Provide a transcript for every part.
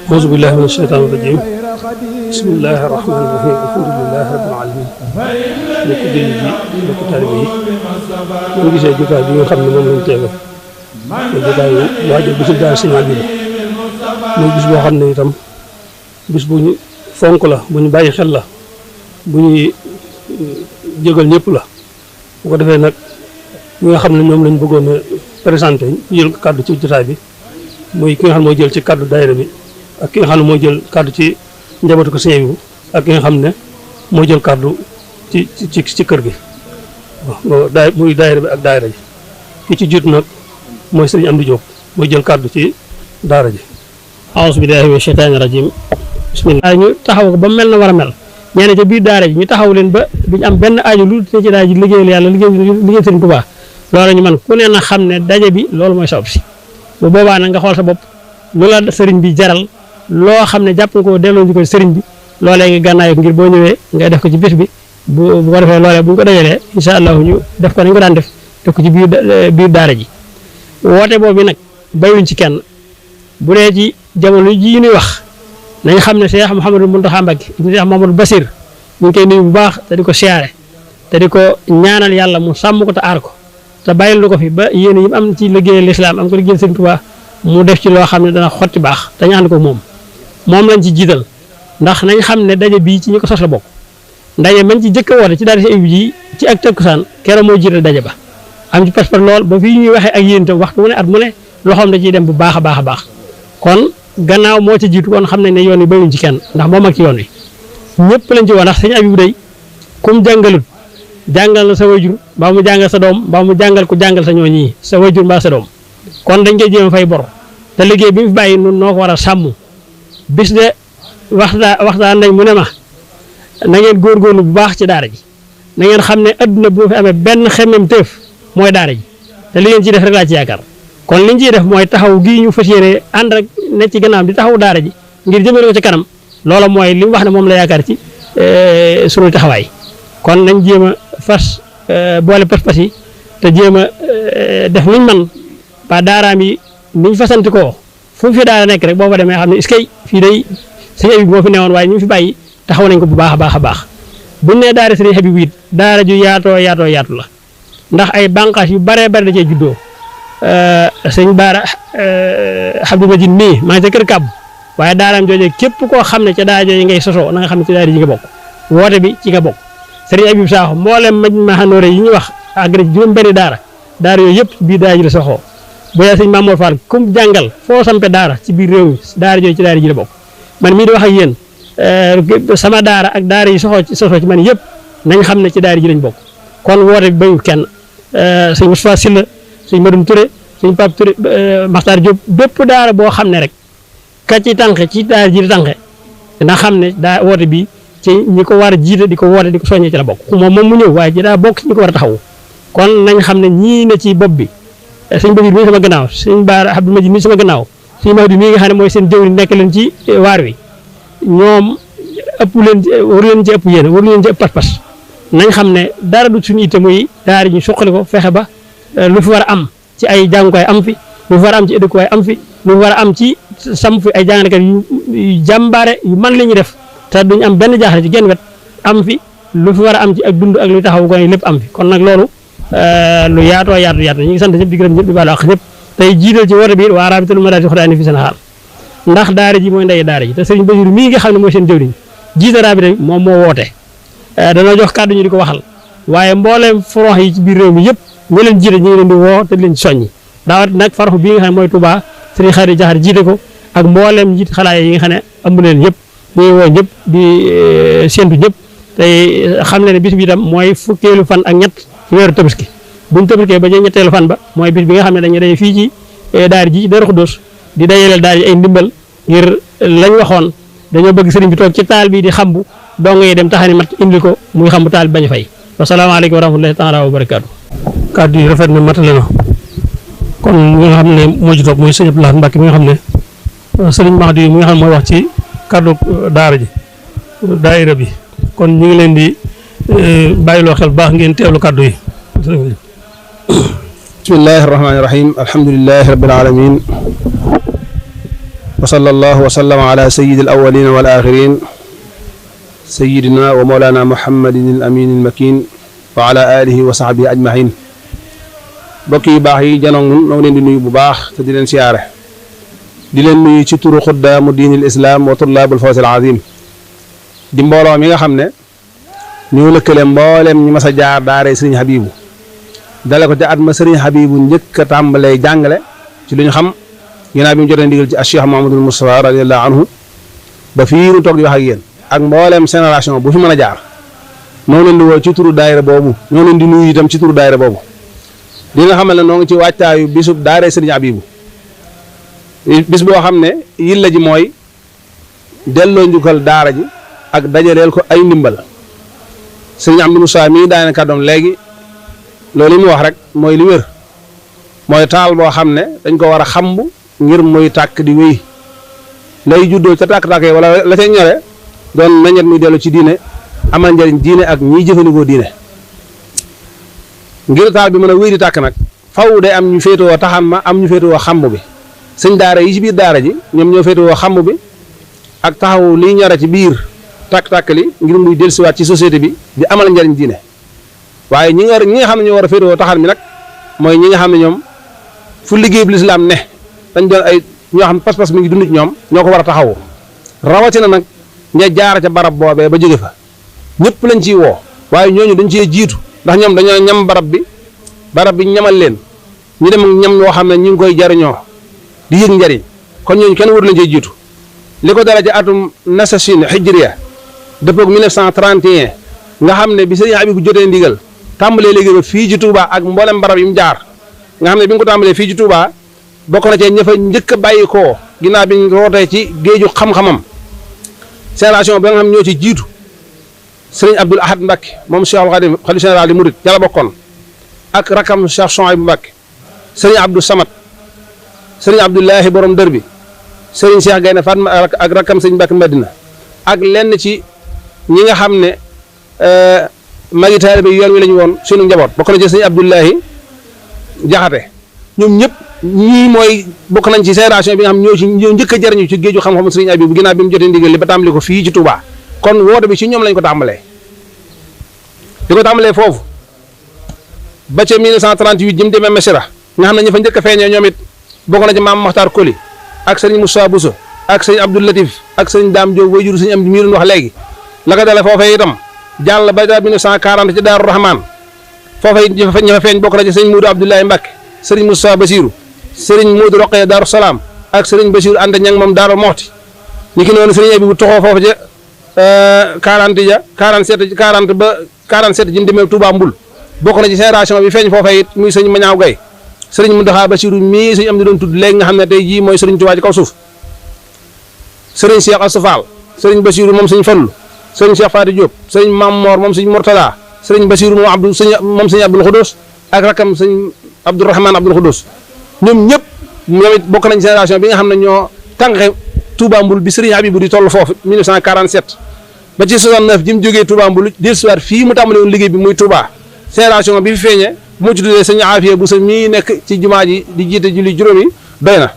auzu billahi mina shaytaani rajim bismillahi rahmaani rahim alhamdulilahi rabbil alamin mbokk jullit yi mbokk taalibe yi ñu gisee jotaay bi nga xam ne moom lañ teewe te jotaay waajal bisu daal Sëñ Abibu muy bis boo xam ne itam bis bu ñu fonk la bu ñu bàyyi xel la bu ñuy jégal ñëpp la bu ko defee nag ñi nga xam ne ñoom lañ bëggoon a présenté jël kàddu ci jotaay bi muy ki nga xam ne mooy jël ci kàddu daayira bi ak ki nga xam ne mooy jël kàddu ci njabootu ko Sëñ Abibu ak ki nga xam ne mooy jël kàddu ci kër gi waaw muy daayira bi ak daayira ji ki ci jiitu nag mooy Sëriñ Amdi Jóob mooy jël kàddu ci daara ji. auzu billaahi mina shaytaani rajiim bismillah ñu taxaw ko ba mel na war a mel ñenn ca biir daara ji ñu taxaw leen ba duñu am benn aajo lu te ci daara ji liggéeyal yàlla liggéey Sëriñ Tuubaa loolu ñu man ku ne na xam ne daje bi loolu mooy sabab si bu boobaa nag nga xool sa bopp lu la sëriñ bi jaral loo xam ne jàpp nga ko delloo ñu ko sëriñ bi loolee nga gànnaayu ngir boo ñëwee ngay def ko ci bés bi bu ko defee loolee bu ñu ko dajalee incha allah ñu def ko nañ ko daan def ko ci biir daara ji woote boobu nag bayuñ ci kenn bu dee ci jamono jii ñuy wax nañ xam ne Cheikh Mouhamadou Mountakha Mbacké Cheikh Mouhamadou Bassir ñu ngi koy nuyu bu baax te di ko siyaare te di ko ñaanal yàlla mu sàmm ko te aar ko te bàyyil lu ko fi ba yéen yi am ci liggéeyal lislaam am ko liggéeyal Sëriñ Tuubaa mu def ci loo xam ne dana xotti baax te ñu ànd ko moom lañ ci jiital ndax nañ xam ne daje bii ci ñu ko sos la bokk ndaje man ci jëkk a woote ci daara Sëñ Abibu ji ci ak takkusaan keroog mooy jiital daje ba am ci pas-pas lool ba fii ñuy waxee ak yéen itam waxtu mu ne at mu ne loxoom da ciy dem bu baax a baax a baax kon gannaaw moo ci jiitu kon xam nañ ne yoon wi bayuñ ci kenn ndax moom ak ci yoon wi ñëpp lañ ci woo ndax Sëñ Abibu day kum jàngalut jàngal na sa wayjur mbaa mu jàngal sa doom mbaa mu jàngal ku jàngal sa ñoo ñii sa wayjur mbaa sa doom kon dañ koy jéem fay bor te liggéey bi mu fi bàyyi nun noo ko war a sàmm bis de waxtaan nañ mu ne ma na ngeen góorgóorlu bu baax ci daara ji na ngeen xam ne adduna bu fi amee benn xemmem teef mooy daara ji te li ngeen ciy def rek laa ci yaakaar kon liñ ciy def mooy taxaw gii ñu fas yéene ànd rek ne ci gannaaw di taxaw daara ji ngir jëmale ko ci kanam loola mooy li mu wax ne moom la yaakaar ci sunu taxawaay kon nañ jéem a fas boole pas-pas yi te jéem a def luñ man ba daaraam yi niñ fasanti koo fu fi daara nekk rek boo fa demee xam ne est-ce que fii day Sëñ Abibu moo fi newoon waaye ñu fi bàyyi taxaw nañ ko bu baax a baax a baax buñ nee daara Sëñ Abibu it daara ju yaatoo yaatu la ndax ay bànqaas yu baree bari da cee juddoo sëñ Baara Abdou Majid mii maa ngi ca kër kàbb waaye daaraam jooje képp koo xam ne ca daara jooje ngay sosoo na nga xam ne ci daara ji nga bokk woote bi ci nga bokk Sëriñ Abibu Sakho mboolem ma xanoore yi ñuy wax agré juróom benn daara yooyu yëpp biir daara ji la soxoo bu dee sëñ Mamour Fall kum jàngal foo sampe daara ci biir réew mi daara jooju ci daara ji la bokk man mii di wax ak yéen sama daara ak daara yi soxoo ci man yëpp nañ xam ne ci daara ji lañ bokk kon woote bi bayul kenn sëñ Moustapha Sylla sëñ Madoum Touré sëñ Pape Touré Makhtar Diop bépp daara boo xam ne rek ka ci tànqe ci daara ji di tànqe na xam ne daa woote bi ci ñi ko war a jiite di ko woote di ko soññee ci la bokk moom mu ñëw waaye ci daa bokk ci ñi ko war a taxawu kon nañ xam ne ñii ne ci bopp bi sëñ Basiir mii sama gannaaw sëñ Baara Abdou Majid mii sama gannaaw sëñ Mahdi mii nga xam ne mooy seen jëwriñ nekk leen ci waar wi ñoom waru leen ci ëpp yéen waru leen ci ëpp pas-pas nañ xam ne dara du suñu itte muy daara ñu suqali ko fexe ba lu fi war a am ci ay jàngukaay am fi lu fi war a am ci édukaay am fi lu fi war a am ci sam fi ay jàngalekat yu jàmbaare yu man li ñuy def te duñ am benn jaaxle ci genn wet am fi lu fi war a am ci ak dund ak lu taxaw gone lépp am fi kon nag loolu lu yaatu ñu ngi sant ñëpp di gërëm ñëpp di baalu àq ñëpp tey jiital ci woote bi waa Rabitul Madaarisi Xuraani fi Sénégal ndax daara ji mooy ndey daara ji te Sëriñ Basiru mii nga xam ne mooy seen jëwriñ jiite rabita bi moom moo woote danoo jox kàddu ñu di ko waxal waaye mbooleem front yi ci biir réew mi yëpp ñu leen jiite ñu ngi leen di woo te leen soññi daawat nag faraxu bii nga xam ne mooy Touba Sëriñ Xaari Jaxar jiite ko ak mbooleem jiite xalaat yi nga xam ne amu leen ñëpp ñu ngi woo ñëpp di séentu ñëpp tey xam ne bis bi itam mooy fukkeelu fan ak ñett ci weeru tabaski buñ tabaskee ba ñetteelu fan ba mooy bis bi nga xam ne dañuy daje fii ci daara ji Daaru Xudoos di dajaleel daara ji ay ndimbal ngir lañ waxoon dañoo bëgg sëriñ bi toog ci taal bi di xambu dong yi dem taxani mat indi ko muy xambu taal bi bañ a fay wasalaamaaleykum wa rahmatullahi taala wa barakaatu. kàddu yi rafet na matale na kon mi nga xam ne moo ci toog mooy sëñ Abdou Lahad Mbacké mi nga xam ne sëriñ Mahdi mi nga xam ne mooy wax ci kàddu daara ji daayira bi kon ñu ngi leen di bàyyiloo xel baax ngeen teewlu kàddu yi. bismillahi rahmaani rahim alhamdulilahi rabbil alamin wa sallallahu wa sallama ala sayyidi al awwalin wal akhirin sayyidina wa mawlana muhammadin al amin al makin wa ala alihi wa sahbihi ajmahin mbokk yu baax yi janoog nun noo leen di nuyu bu baax te di leen siyaare di leen nuyu ci turu xuddaamu diinil islam wa tullaabul fawzil azim di mbooloo mi nga xam ne ñu lëkkale mbooleem ñu mas a jaar daare sëriñ Habibu dale ko ca at ma sëriñ Habibu njëkk a tàmbalee jàngale ci lu ñu xam ginnaaw bi mu jotee ndigal ci Cheikh Mouhamadul Moustapha radiyallahu anhu ba fii nu toog di wax ak yéen ak mbooleem génération bu fi mën a jaar noo leen di woo ci turu daayira boobu ñoo leen di nuyu itam ci turu daayira boobu li nga xamal ne noo ngi ci wàccaayu bisub daare sëriñ Habibu bis boo xam ne yilla ji mooy delloo njukkal daara ji ak dajaleel ko ay ndimbal sëriñ Amdi Moussa mii daane kàddoom léegi loolu yi mu wax rek mooy li wér mooy taal boo xam ne dañ ko war a xamb ngir muy tàkk di wéy lay juddoo ca tàkk-tàkk yi wala la ca ñore doon meññet muy dellu ci diine amal njariñ diine ak ñiy jëfandikoo diine ngir taal bi mën a wéy di tàkk nag faw day am ñu féetewoo taxan ma am ñu féetewoo xamb bi sëñ daara yi ci biir daara ji ñoom ñoo féetewoo xamb bi ak taxaw liy ñore ci biir tàkk-tàkk li ngir muy dellusiwaat ci société bi di amal njariñ diine waaye ñi nga xam ne ñoo war a féetewoo taxan mi nag mooy ñi nga xam ne ñoom fu liggéey bi lislaam ne dañ doon ay ñoo xam ne pas-pas mi ngi dund ci ñoom ñoo ko war a taxawu rawatina nag ña jaar ca barab boobee ba jóge fa ñëpp lañ ciy woo waaye ñooñu dañ cee jiitu ndax ñoom dañoo ñam barab bi ñamal leen ñu dem ak ñam ñoo xam ne ñu ngi koy jariñoo di yëg njariñ kon ñooñu kenn wër lañ cee jiitu li ko dara ci atum nasasine hijriya dëppoog 1931 nga xam ne bi sëriñ Habibu jotee ndigal tàmbalee léegi ba fii ci Touba ak mboolem barab yi mu jaar nga xam ne bi nga ko tàmbalee fii ci Touba bokk na cee ña fa njëkk a bàyyi koo ginnaaw bi ñu rootee ci géeju xam-xamam génération bi nga xam ñoo ci jiitu sëriñ Abdoul Ahad Mbacke moom Cheikhul Khadim xalifa général di Murid ca la bokkoon ak rakam Cheikh Souhaïbou Mbacke sëriñ Abdou Samad sëriñ Abdoulahi borom dër bi sëriñ Cheikh Gaynde Fatma ak rakam sëriñ Mbacke Madina ak lenn ci ñi nga xam ne magi taalibe yoon wi lañu woon sunu njaboot bokk na ci sëriñ Abdoulahi Jaxate ñoom ñëpp ñii mooy bokk nañ ci génération bi nga xam ñoo njëkk a jariñu ci géeju xam-xam sëriñ Habibu ginnaaw bi mu jotee ndigal li ba tàmbali ko fii ci Touba kon woote bi ci ñoom lañ ko tàmbalee di ko tàmbalee foofu ba ca 1938 jëm demee Mesira nga xam ne ña fa njëkk a feeñee ñoom it bokk na ci maam Mokhtar Koli ak sëriñ Moussa Bousso ak sëriñ Abdou Latif ak sëriñ Dame Diop way juru sëriñ am di mii doon wax léegi la ko dalee foofee itam jàll ba 1940 ci Daaru Rahman foofee ña fa feeñ bokk na ci sëriñ Moudou Abdoulaye Mbacke sëriñ Moussa Bassirou sëriñ Moudou Roqee Daaru Salaam ak sëriñ Bassirou Anta Ñang moom Daaru Moxti ñi ki noonu sëriñ Habibu toxoo foofu ca 40 ba 47 jëm demee Touba Mbul bokk na ci génération bi feeñ foofee it muy sëriñ Mañaaw Gay sëriñ Mountakha Bassirou mii sëriñ am di doon tudd léegi nga xam ne tey jii mooy sëriñ Touba ci kaw suuf sëriñ Cheikh Assou Fall sëriñ Bassirou moom sëriñ Fallu sëriñ Cheikh Fatou Diop sëriñ Mam Mor moom sëriñ Mortada sëriñ Bassirou moom sëriñ Abdoul Khoudous ak rakam sëriñ Abdourahmane Abdoul Khoudous ñoom ñëpp ñoom it bokk nañ génération bi nga xam ne ñoo tànqe Touba Mbul bi sëriñ Habibu di toll foofu 1947 ba ci 69 ji mu jógee Touba Mbul dellusiwaat fii mu tàmbale woon liggéey bi muy Touba génération bi fi feeñee bu mu ci tuddee sëñ Afia bu sa mii nekk ci jumaa ji di jiite julli juróom yi doy na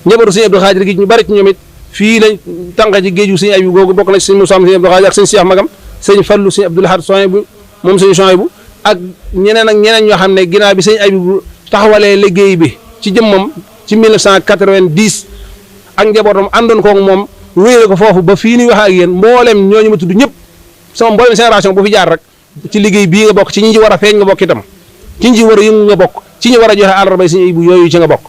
njabootu sëñ Abdou Khadir gi ñu bari ci ñoom it fii lañ tànqe ci géeju sëñ Habibu googu bokk na ci sëñ Moussa sëñ Abdou Khadir ak sëñ Cheikh Magam sëñ Fallu sëñ Abdoul Ahad Souhaïbou moom sëñ Souhaïbou ak ñeneen ñoo xam ne ginnaaw bi sëñ Habibu taxawalee liggéey bi ci jëmmam ci 1990 ak njabootam àndoon koog moom wéyale ko foofu ba fii ñuy wax ak yéen mboolem ñooñu ma tudd ñëpp sama mboolem génération bu fi jaar rek ci liggéey bii nga bokk ci ñi ci war a feeñ nga bokk itam ci ñi ci war a yëngu nga bokk ci ñi war a joxe àllarba sëñ Habibu yooyu ci nga bokk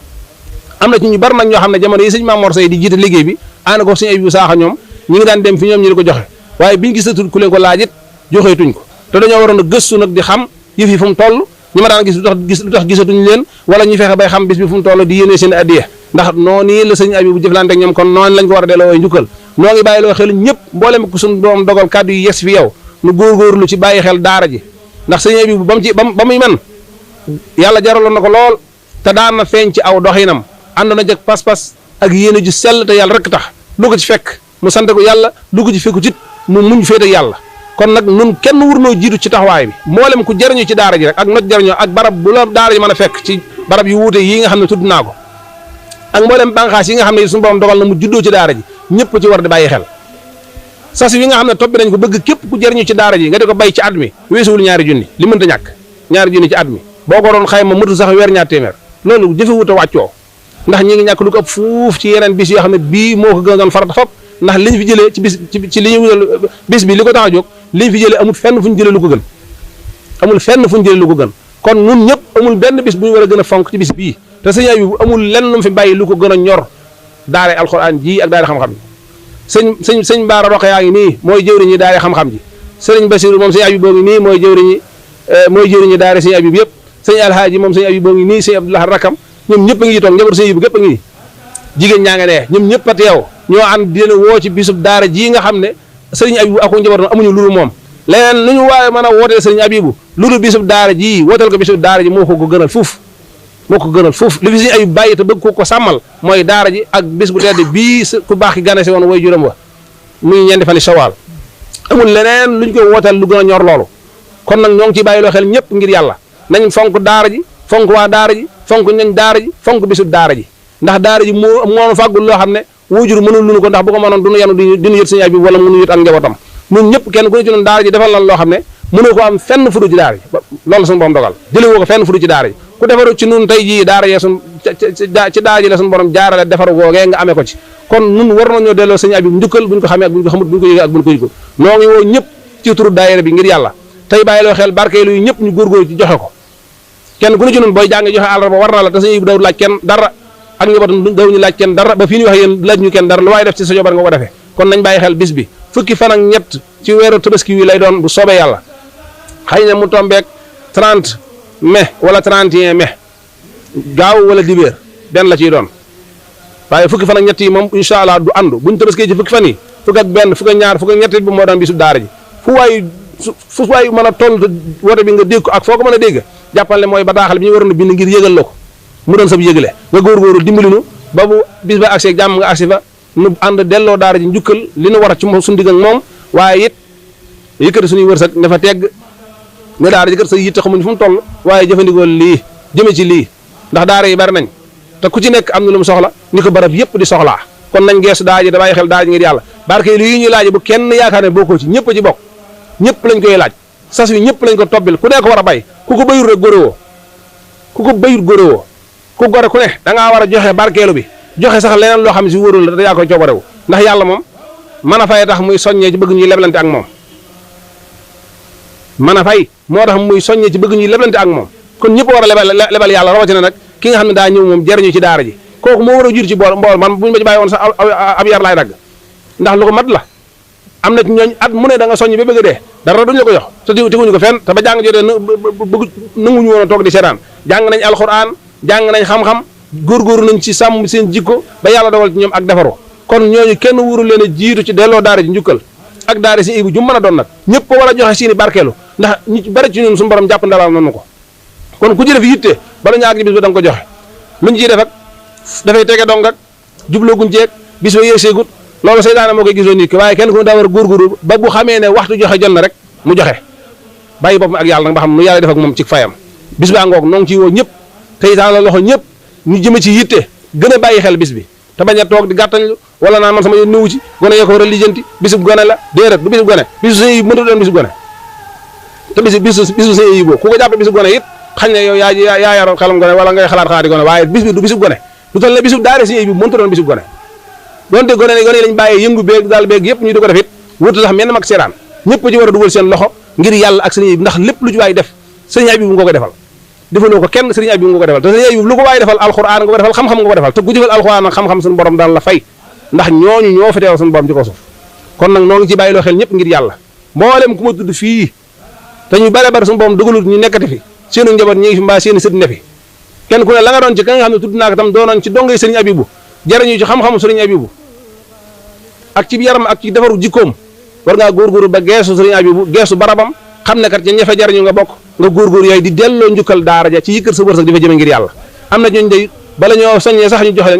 am na ci ñu bari nag ñoo xam ne jamono yi sëñ Mamor Sey di jiite liggéey bi ànd ko sëñ Habibu Saaxa ñoom ñi ngi daan dem fi ñoom ñi di ko joxe waaye biñu gisatul ku leen ko laajit joxeetuñ ko te dañoo waroon a gëstu nag di xam yëf yi fu mu toll ñi ma daan gis lu tax gisatuñ leen wala ñu fexe bay xam bis bi fu mu toll di yéene seen addiya ndax noonu la sëñ Habibu jëflante ak ñoom kon noonu lañ ko war a delloo njukkal noo ngi bàyyi loo xel ñëpp mboolem ku suñu doom dogal kàddu yi yes fi yow nu góorgóorlu ci bàyyi xel daara ji ndax sëñ Habibu ba muy man yàlla jaraloon na ko lool te daan na feeñ ci aw doxinam ànd na jeg pas-pas ak yéene ju sell te yàlla rek tax lu ko ci fekk mu sante ko yàlla lu ko ci fekku ci mu muñ féete yàlla kon nag nun kenn wur noo jiitu ci taxawaay bi mboolem ku jariñu ci daara ji rek ak not jariñoo ak barab bu la daara ji mën a fekk ci barab yu wuute yi nga xam ne tudd naa ko ak mboolem bànqaas yi nga xam ne suñu borom dogal na mu juddoo ci daara ji ñëpp ci war di bàyyi xel sas wi nga xam ne toppi nañ ko bëgg képp ku jëriñu ci daara ji nga di ko bay ci at mi weesuwul 2 junni li mënta ñàkk 2 junni ci at mi boo ko doon xayma mëtul sax weer 2 téeméer loolu jëfewut a wàccoo ndax ñi ngi ñàkk lu ko ëpp fuuf ci yeneen bis yoo xam ne bii moo ko gën a doon farata fop ndax liñ fi jëlee ci bis ci li ñu wutal bis bi li ko tax a jóg liñ fi jëlee amul fenn fu ñu jëlee lu ko gën amul fenn fu ñu jëlee lu ko gën kon ñun ñëpp amul benn bis bu ñu war a gën a fonk ci bis bii te sëñ Abibu amul lenn lu mu fi bàyyi lu ko gën a ñor daare alxuraan ji ak daare xam-xam ji sëñ Baara Roxe yaa ngi nii mooy jëwriñi daare xam-xam ji sëriñ Basiru moom sëñ Abibu ngi nii mooy jëwriñi daare sëñ Abibu yëpp sëñ Alhaaji moom sëñ Abibu ngi nii sëñ Abdoulaye Rakam ñoom ñëpp a ngi toog njaboot sëñ Abibu gépp a ngi jigéen ñaa nga nee ñoom ñëpp a teew ñoo ànd di leen woo ci bisub daara ji nga xam ne sëriñ Abibu ak njabootam amuñu lulu moom leneen lu ñu waaye mën a wooteel sëriñ Abibu lulu bisub daara ji wooteel ko bisub daara ji moo ko gënal fuuf moo ko gënal fuuf li fi sëriñ Abibu bàyyi te bëgg ko sàmmal mooy daara ji ak bis bu tedd bii ku baax ki gane si woon way juróom wa muy ñeenti fani Sawaal amul leneen luñ koy wooteel lu gën a ñor loolu kon nag ñoo ngi ciy bàyyi loo xel ñëpp ngir yàlla nañ fonk daara ji fonk waa daara ji fonk ñañ daara ji fonk bisub daara ji ndax daara ji moo fàggul loo xam ne wujur mënul lunu ko ndax bu ko mënoon duñu yenu diñu yët sëñ Abibu wala mënu yët ak njabootam ñun ñëpp kenn ku ne ci noonu daara ji defal lan loo xam ne mënoo ko am fenn fudu ci daara ji loolu suñu borom dogal jële woo ko fenn fudu ci daara ji ku defaru ci nun tey jii daara yee suñ ci daara ji la suñu borom jaarale defaru googee nga amee ko ci kon nun war nañoo delloo sëñ Abibu njukkal buñ ko xamee ak buñ ko xamut buñ ko yëgee ak buñ ko yëgul noo ngi woo ñëpp ci turu daayira bi ngir yàlla tey bàyyi loo xel barkeelu yi ñëpp ñu góorgóorlu ci joxe ko kenn ku ne ci nun booy jàng joxe àllarba war na la te sëñ Abibu dawul laaj kenn dara ak njabootam daw ñu laaj kenn dara ba fii ñu wax yéen laaj ñu kenn dara lu waaye def ci sa jobar nga ko defee kon nañ bàyyi xel bis bi fukki fan ak ñett ci weeru tabaski wi lay doon bu soobee yàlla xëy na mu tombeek 30 mai wala 31 mai gaaw wala dibéer benn la ciy doon waaye fukki fan ak ñett yi moom incha allah du àndu buñ tabaskee ci fukki fan yi fukk ak benn fukk ak ñaar fukk ak ñett bi moo doon bisu daara ji fu waay mën a toll woote bi nga dégg ko ak foo ko mën a dégg jàppal ne mooy bataaxal bi ñu waroon a bind ngir yëgal la ko mu doon sab yëgale nga góorgóorlu dimbali nu ba bu bis ba agsi jàmm nga agsi fa nu ànd delloo daara ji njukkal li nu war a ci suñu digg ak moom waaye it yëkkati suñuy wërsëg ne fa tegg ne daara ji kat sa yitte xamuñ fu mu toll waaye jëfandikoo lii jëme ci lii ndax daara yi bari nañ te ku ci nekk am na lu mu soxla ni ko barab yëpp di soxlaa kon nañ geesu daara ji da bàyyi xel daara ji ngir yàlla barke lii ñuy laaj bu kenn yaakaar ne bokkoo ci ñëpp ci bokk ñëpp lañ koy laaj sas wi ñëpp lañ ko tobbil ku nekk war a bay ku ko bayul rek góorewoo ku ko bayul góorewoo ku gore ku ne da ngaa war a joxe barkeelu bi joxe sax leneen loo xam ne si wóorul la da yaa koy coobarewu ndax yàlla moom mën a fay tax muy soññee ci bëgg ñuy leblante ak moom mën a fay moo tax muy soññee ci bëgg ñuy leblante ak moom kon ñëpp war a lebal yàlla rawatina nag ki nga xam ne daa ñëw moom jariñu ci daara ji kooku moo war a jur ci mbool man buñu ma ci bàyyi woon sax ab yar laay dagg ndax lu ko mat la am na ci ñooñ at mu ne da nga soññ ba bëgg a dee dara duñ la ko jox te teguñu ko fenn te ba jàng jotee bëgg nanguñu woon a toog di seetaan jàng nañ alxuraan jàng nañ xam-xam góorgóorlu nañ ci sàmm seen jikko ba yàlla dogal ci ñoom ak defaru kon ñooñu kenn wóorul leen a jiitu ci delloo daara ji njukkal ak daara si Abibu ju mën a doon nag ñëpp ko war a joxe seeni barkeelu ndax ñu bari ci ñun suñu borom jàpp ndalal nañu ko kon ku ci def yitte bala ñu àgg bis ba da nga ko joxe luñ ciy def ak dafay tege dong ak jublooguñ ceeg bis ba yéeseegut loolu seytaane moo koy gisoo nit ki waaye kenn ku ne daa war a góorgóorlu ba bu xamee ne waxtu joxe jot na rek mu joxe bàyyi boppam ak yàlla nag ba xam nu yàlla def ak moom ci fayam bis baa ngoog noo ngi ciy woo ñëpp tey taan la loxo ñëpp ñu jëme ci yitte gën a bàyyi xel bis bi te bañ a toog di gàttañlu wala naan man sama yoon néewu ci gone yee ko war a lijjanti bisub gone la déedéet du bisub gone bisu sëñ yi mënut doon bisub gone te bisu sëñ yi boo ku ko jàppe bisub gone it xañ ne yow yaa yaroon xelam gone wala ngay xalaat xalaati gone waaye bis bi du bisub gone lu toll ne bisub daare sëñ yi bi mënut doon bisub gone donte gone yi lañ bàyyee yëngu beeg daal beeg yëpp ñu di ko def it wutu tax menn mag seeraan ñëpp ci war a dugal seen loxo ngir yàlla ak sëñ yi ndax lépp lu ci waay def sëñ Abibu nga ko defal defaloo ko kenn sëriñ Abibu nga ko defal te sëriñ Abibu lu ko waaye defal alxuraan nga ko defal xam-xam nga ko defal te ku jëfal alxuraan ak xam-xam suñu borom daan la fay ndax ñooñu ñoo fi teewal suñu borom ci ko suuf kon nag noo ngi ci bàyyiloo xel ñëpp ngir yàlla mboolem ku ma tudd fii te ñu bare bare suñu borom dogalut ñu nekkati fi seenu njaboot ñi ngi fi mbaa seeni sët ne fi kenn ku ne la nga doon ci ka nga xam ne tudd naa ko tam doonoon ci dongay sëriñ Abibu jariñu ci xam-xamu sëriñ Abibu ak ci yaram ak ci defaru jikkoom war ngaa góorgóorlu ba geesu sëriñ Abibu geesu barabam xam ne kat ca ñafe jariñu nga bokk nga góorgóor yooyu di delloo njukkal daara ja ci yëkkër sa wërsëg di fa jëme ngir yàlla am na ñooñu day bala ñoo soññee sax ñu joxe la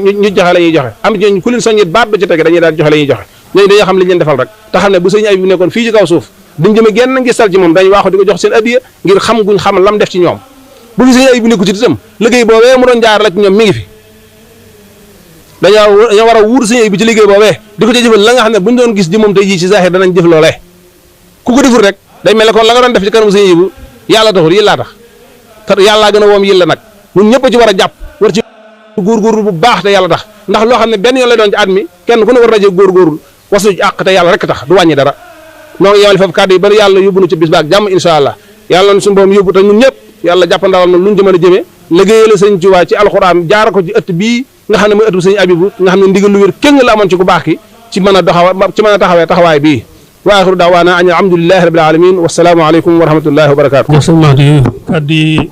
ñuy joxe am na ñooñu ku leen soññee baat ba ci tege dañuy daal joxe la ñuy joxe ñooñu dañoo xam li ñu leen defal rek te xam ne bu sëriñ Abibu nekkoon fii ci kaw suuf duñ jëme genn ngi sal ci moom dañuy waaxu di ko jox seen addiya ngir xam guñ xam lam def ci ñoom bu fi sëriñ Abibu nekku ci itam liggéey boobee mu doon jaar la ci ñoom mi ngi fi dañoo war a wuur sëñ bi ci liggéey boobee di ko ca jëfal la nga xam ne buñ doon gis di moom tey jii ci zahir danañ jëf loolee ku ko deful rek day mel ne kon la nga doon def ci kanamu sëñ bu yàlla taxul yéen laa tax te yàllaa gën a woom yéen la nag ñun ñëpp ci war a jàpp war ci góorgóorlu bu baax te yàlla tax ndax loo xam ne benn yoon lay doon ci at mi kenn ku ne war na jëg góorgóorlu wasu ci àq te yàlla rek tax du wàññi dara noo ngi yemale foofu kàddu yi bari yàlla yóbbu nu ci bis baak jàmm insha allah yàlla na suñu borom yóbbu te ñun ñëpp yàlla jàppandalal na luñ ci mën a jëmee liggéeyal sëñ Tuubaa ci alxuraan jaara ko ci ëtt bii nga xam ne mooy ëttu sëñ Abibu nga xam ne ndigal lu wér kéng la amoon ci ku baax ki ci mën a taxawee taxawaay bii wa axiru daawaana an alhamdulillahi rabbil alamin wasalaamu aleykum wa rahmatullahi wa barakaatu. jërëjëf sëñ Mahdi kàddu yi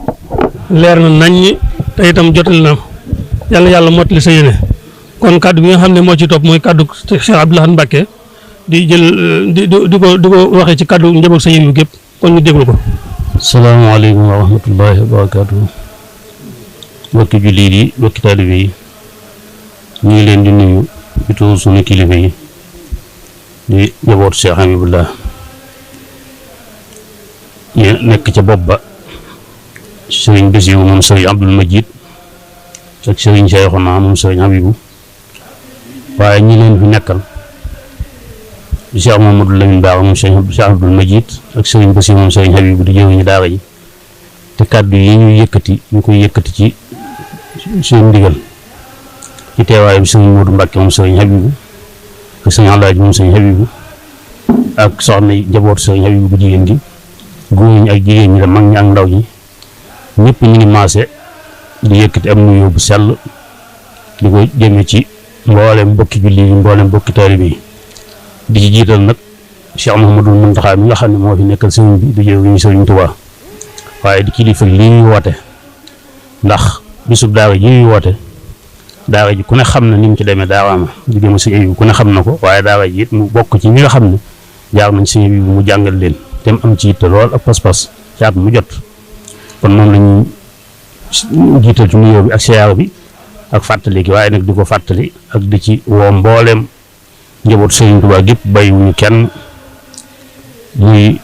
leer na naññi te itam jotal na yàlla mottali sa yéene kon kàddu bi nga xam ne moo ci topp mooy kàddu Cheikh Abdou Lahad Mbacké di jël di ko waxee ci kàddu njaboot sa yéen yu gépp kon ñu déglu ko. salaamaaleykum wa rahmatullahi wa barakaatu. mbokki jullit yi mbokki taalibe yi ñu ngi leen di nuyu ci turu sunu kilifa yi di njabootu Cheikh Habibullah ñu nekk ca bopp ba sëriñ Basiru moom sëriñ Abdul Majid ak sëriñ Cheikhouna moom sëriñ Habibu waaye ñi leen fi nekkal Cheikh Mamadou Lamine Bara moom Cheikh Abdul Majid ak sëriñ Basiru moom sëriñ Habibu di jëwriñu daara ji te kàddu yi ñuy yëkkati ñu koy yëkkati ci seen ndigal ci teewaayu sëriñ Modou Mbacké moom sëriñ Habibu ak sëriñ Alaaji moom sëriñ Habibu ak soxna yi njaboot sëriñ Habibu bu jigéen gi góor ñi ak jigéen ñi la mag ñi ak ndaw ñi ñëpp ñu ngi maase di yëkkati am nuyoo bu sell di ko jëme ci mboolem mbokki julli yi mboolem mbokki taalibe yi di ci jiital nag Cheikh Mouhamadou Mountakha mi nga xam ne moo fi nekkal sëriñ bi di jëwriñu sëriñ Tuubaa waaye di kilifa lii ñuy woote ndax bisub daara ji ñuy woote daara ji ku ne xam na ni mu ci demee daaraama di jëm si ku ne xam na ko waaye daara ji it mu bokk ci ñi nga xam ne jaar nañ si bi mu jàngal leen te mu am ci yitte lool ak pas-pas ci at mu jot kon moom lañu jiital ci nuyoo bi ak siyaar bi ak fàttali gi waaye nag di ko fàttali ak di ci woo mbooleem njaboot Sëriñ Tuubaa gépp bàyyiwuñu kenn muy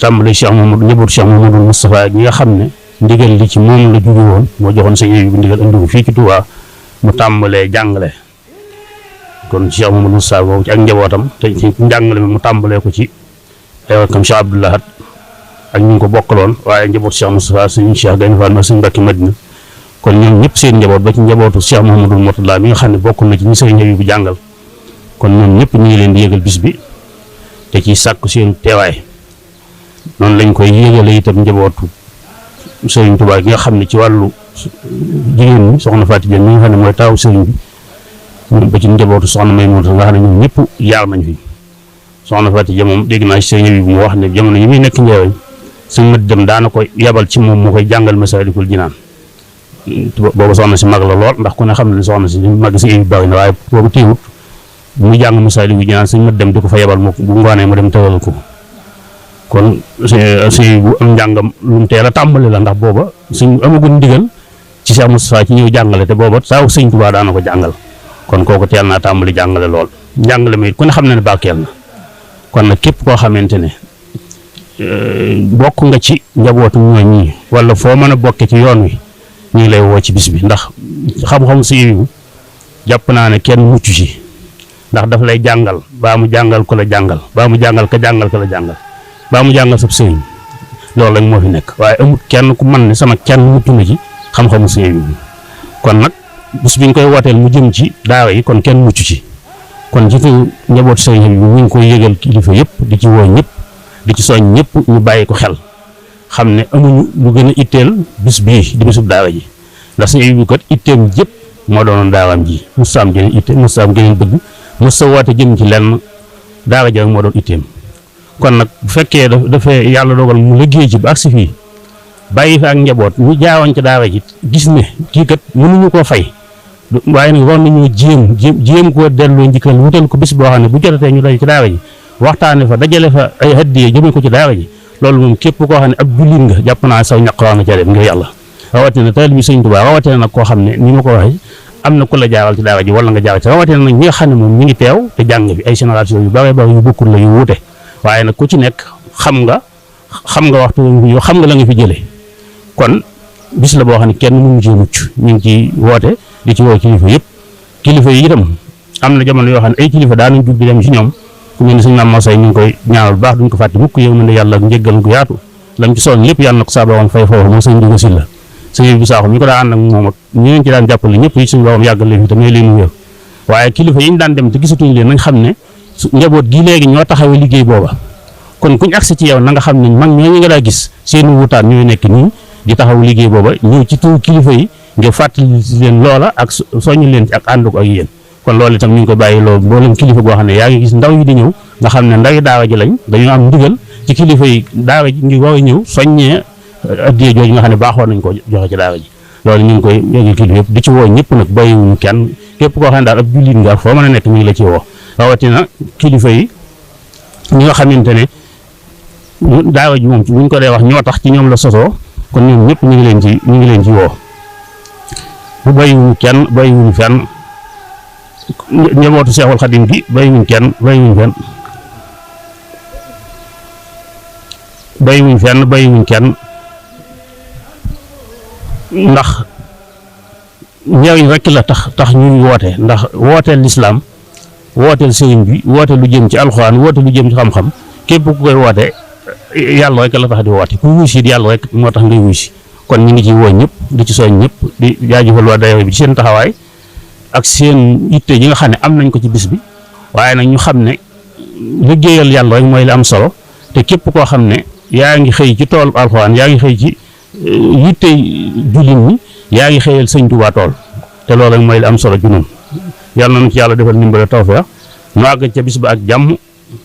tàmbali Cheikh Mamadou njaboot Cheikh Mamadou Moustapha ñi nga xam ne ndigal li ci moom la jóge woon moo joxoon sëñ bi ndigal indi ko fii ci Tuubaa mu tàmbalee jàngale kon Cheikh Mamadou Moustapha boobu ci ak njabootam te ci njàngale mi mu tàmbalee ko ci kam Cheikh Abdou Lahad ak ñu ngi ko bokkaloon waaye njaboot Cheikh Moustapha suñu Cheikh Gaïndé Fatma suñu Mbacké Madina kon ñoom ñëpp seen njaboot ba ci njabootu Cheikh Mouhamadou Mourtada mi nga xam ne bokk na ci ñi sëriñ bi bu jàngal kon ñoom ñëpp ñu ngi leen di yëgal bis bi te ci sàkku seen teewaay noonu lañ koy yëgale itam njabootu sëriñ Tuubaa gi nga xam ne ci wàllu jigéen ñi soxna Fatou Dieng mi nga xam ne mooy taawu sëriñ bi ba ci njabootu soxna Maymuna nga xam ne ñoom ñëpp yaar nañ fi soxna Fatou Dieng moom dégg naa ci sëriñ bi mu wax ne jamono yi muy nekk njëriñ suñ mat dem daana ko yabal ci moom mu koy jàngal Masaalikul Jinaan boobu soxna si mag la lool ndax ku ne xam ne soxna si mag si yu bari na waaye boobu téewut muy jàng Masaalikul Jinaan suñ mat dem di ko fa yabal mu bu ngoonee mu dem tawal ko kon si bu am njàngam lu mu teel a tàmbali la ndax booba suñ amagul ndigal ci Cheikh Moustapha ci ñëw jàngale te booba saa sëñ Tuubaa daana ko jàngal kon kooku teel naa tàmbali jàngale lool njàngale mi ku ne xam ne barkeel na kon nag képp koo xamante ne bokk nga ci njabootu ñooñ ñi wala foo mën a bokke ci yoon wi ñu ngi lay woo ci bis bi ndax xam-xam si jàpp naa ne kenn mucc ci ndax daf lay jàngal baa mu jàngal ko la jàngal baa mu jàngal ka jàngal ko la jàngal baa mu jàngal sab sëriñ loolu lañ moo fi nekk waaye amut kenn ku man ne sama kenn mucc na ci xam-xamu sëriñ bi kon nag bis bi ñu koy wooteel mu jëm ci daara yi kon kenn mucc ci kon ci njaboot sëriñ bi ñu ngi koy yëgal kilifa yëpp di ci woo ñëpp di ci soñ ñëpp ñu bàyyi ko xel xam ne amuñu lu gën a itteel bis bii di bisub daara ji ndax sëriñ bi kat itteem jëpp moo doonoon daaraam ji musta am geneen itte musta am geneen bëgg musta woote jëm ci lenn daara ji moo doon itteem kon nag bu fekkee dafay yàlla dogal mu liggéey ci ba agsi fii bàyyi fi ak njaboot ñu jaawoon ci daara ji gis ne kii kat mënuñu koo fay waaye nag war nañoo jéem koo delloo njikkal wutal ko bis boo xam ne bu jotatee ñu daje ci daara ji waxtaane fa dajale fa ay hadiya jëme ko ci daara ji loolu moom képp koo xam ne ab jullit nga jàpp naa saw ñaq waa nga ca dem ngir yàlla rawatina taalibe bi Sëñ Tuubaa rawatina nag koo xam ne ni ma ko waxee am na ku la jaaral ci daara ji wala nga jaaral ci rawatina nag ñi nga xam ne moom ñi ngi teew te jàng bi ay génération yu bare bare yu bokkul la yu wuute waaye nag ku ci nekk xam nga waxtu yoo xam nga la nga fi jëlee kon bis la boo xam ne kenn mënu ci mucc ñu ngi ci woote di ci woo kilifa yëpp kilifa yi itam am na jamono yoo xam ne ay kilifa daanañ jug di dem ci ñoom ku mel ni suñu maam Moussa ñu ngi koy ñaanal bu baax duñ ko fàtte mukk yow na yàlla ak njëggal gu yaatu lam ci soon lépp yàlla na ko saa borom fay foofu moom sëñ Duga Sylla sëñ bi Saaxu mi ko daan ànd ak moom ak ñu leen ci daan jàppale ñëpp yi suñu borom yàggal leen fi te may leen wér waaye kilifa yi ñu daan dem te gisatuñ leen nañ xam ne njaboot gi léegi ñoo taxawee liggéey booba kon kuñ agsi ci yow na nga xam ne mag ñooñu nga daa gis seeni wutaan ñooy nekk nii di taxaw liggéey booba ñëw ci tur kilifa yi ngir fàttali leen loola ak soññ leen ci ak ànd ko ak yéen kon loolu itam ñu ngi ko bàyyi loolu mboolem kilifa goo xam ne yaa ngi gis ndaw yi di ñëw nga xam ne ndawi daara ji lañ dañoo am ndigal ci kilifa yi daara ji ngi war a ñëw soññee addiya jooju nga xam ne baaxoon nañ ko joxe ci daara ji loolu ñu ngi koy yéegi kilifa yëpp di ci woo ñëpp nag bàyyiwuñu kenn képp koo xam ne daal ab jullit nga foo mën a nekk mi ngi la ci woo rawatina kilifa yi ñi nga xamante ne daara ji moom buñ ko dee wax ñoo tax ci ñoom la sosoo kon ñoom ñëpp ñu ngi leen ci woo bu bàyyiwuñu kenn bàyyiwuñu fenn njabootu Seexul Xadim gi bàyyiwuñ kenn bàyyiwuñ kenn ndax njariñ rekk la tax ñuy woote ndax wooteel lislaam wooteel sëriñ bi woote lu jëm ci alxuraan woote lu jëm ci xam-xam képp ku koy woote yàlla rek la tax di woote ku wuy si yàlla rek moo tax ngay wuy si kon ñu ngi ci woo ñëpp di ci soñ ñëpp di jaajëfal waa daayira bi ci seen taxawaay ak seen yitte yi nga xam ne am nañ ko ci bis bi waaye nag ñu xam ne liggéeyal yàlla rek mooy li am solo te képp koo xam ne yaa ngi xëy ci tool alxuraan yaa ngi xëy ci yitte jullit ñi yaa ngi xëyal sëñ Tuubaa tool te loolu rek mooy li am solo ci ñun yàlla nañu ci yàlla defal ndimbal tawfeex ñu àgg ca bis ba ak jàmm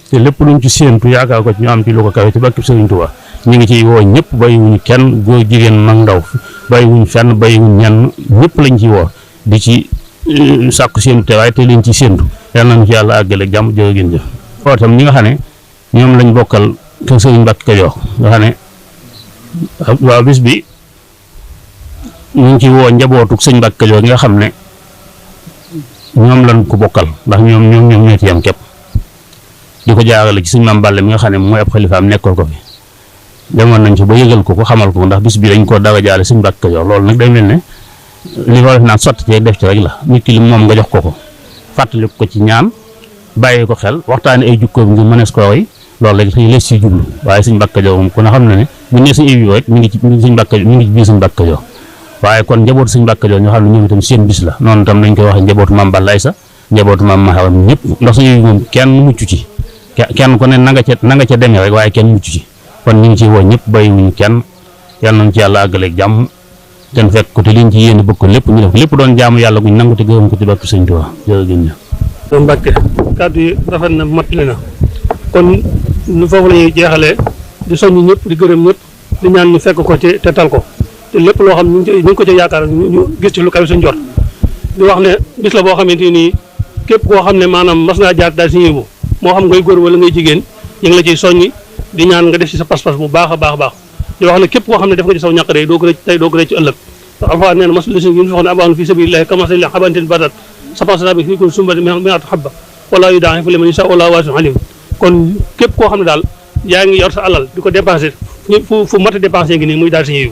te lépp luñ ci séentu yaakaar ko ci ñu am ci lu ko kawe ci barkeb Sëriñ Tuubaa ñu ngi ciy woo ñëpp bàyyiwuñu kenn góor jigéen mag ndaw bàyyiwuñ fenn bàyyiwuñ ñenn ñëpp lañ ci woo di ci sàkku séentu te waaye te leen ci séentu yàlla nañu ci yàlla àggale ak jàmm jërë ngeen jëf oo tam ñi nga xam ne ñoom lañ bokkal kër Sëriñ Mbàkke Kajoor nga xam ne waaw bis bi ñu ngi ci woo njabootuk Sëriñ Mbàkke Kajoor nga xam ne ñoom lañ ko bokkal ndax ñoom ñoo ci yam képp di ko jaarale ci suñ maam Balla mi nga xam ne mooy ab xalifaam nekkoon ko fi demoon nañ ci ba yëgal ko xamal ko ndax bis bi dañ koo dara jaale Sëriñ Mbàkke Kajoor loolu nag day mel ne li ko def naan sotti ci def ci rek la nit ki li moom nga jox ko fàttali ko ci ñaan bàyyi ko xel waxtaane ay jukkoom ngir mënees koo roy loolu rek les si jublu waaye Sëriñ Mbàkke Kajoor moom ku ne xam na ne bu nee suñu évi rek mi ngi ci Sëriñ Mbàkke mi ngi ci biir Sëriñ Mbàkke Kajoor waaye kon njabootu Sëriñ Mbàkke Kajoor ñoo xam ne ñoom itam seen bis la noonu itam lañ koy waxee njabootu maam Balla Aysa njabootu maam Maharam ñëpp ndax suñu évi moom kenn mucc ci kenn ku ne na nga ca demee rek waaye kenn mucc ci kon ñu ngi ci woo ñëpp bàyyiwuñ kenn yal nañ ci yàlla àggaleeg jàmm te fekk ko te liñ ci yéene bëgg ko lépp ñu def lépp doon jaamu yàlla guñ nangu te gërëm ko ci barke Sëriñ Tuubaa jërëjëf. Mbàkke kàddu yi rafet na mottali na kon foofu la ñuy jeexalee di soññ ñëpp di gërëm ñëpp di ñaan ñu fekk ko ci te tal ko te lépp loo xam ñu ngi ko ci yaakaar ñu gis ci lu kaw suñ jot di wax ne bis la boo xamante ni képp koo xam ne maanaam mas ngaa jaar daal si yëngu moo xam ngay góor wala ngay jigéen ñu ngi la ciy soññi di ñaan nga def ci sa pas-pas bu baax a baax a baax di wax ne képp koo xam ne def nga ci saw ñàkk day doo ko rëcc tey doo ko rëcc ci ëllëg alxuraan nee na masul si ñu wax ne abaanu fi sabilillahi kamasali habatin batat sapasana bi fii kun sumbati mi'atu habba wala yudaa'ifu liman yashaa wallaahu waasi'un aliim kon képp koo xam ne daal yaa ngi yor sa alal di ko dépensé fu mat a dépensé ngi nii muy daal si yiw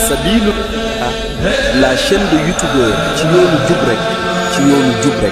Sabilu la chaîne de youtubeur ci yoonu jub rek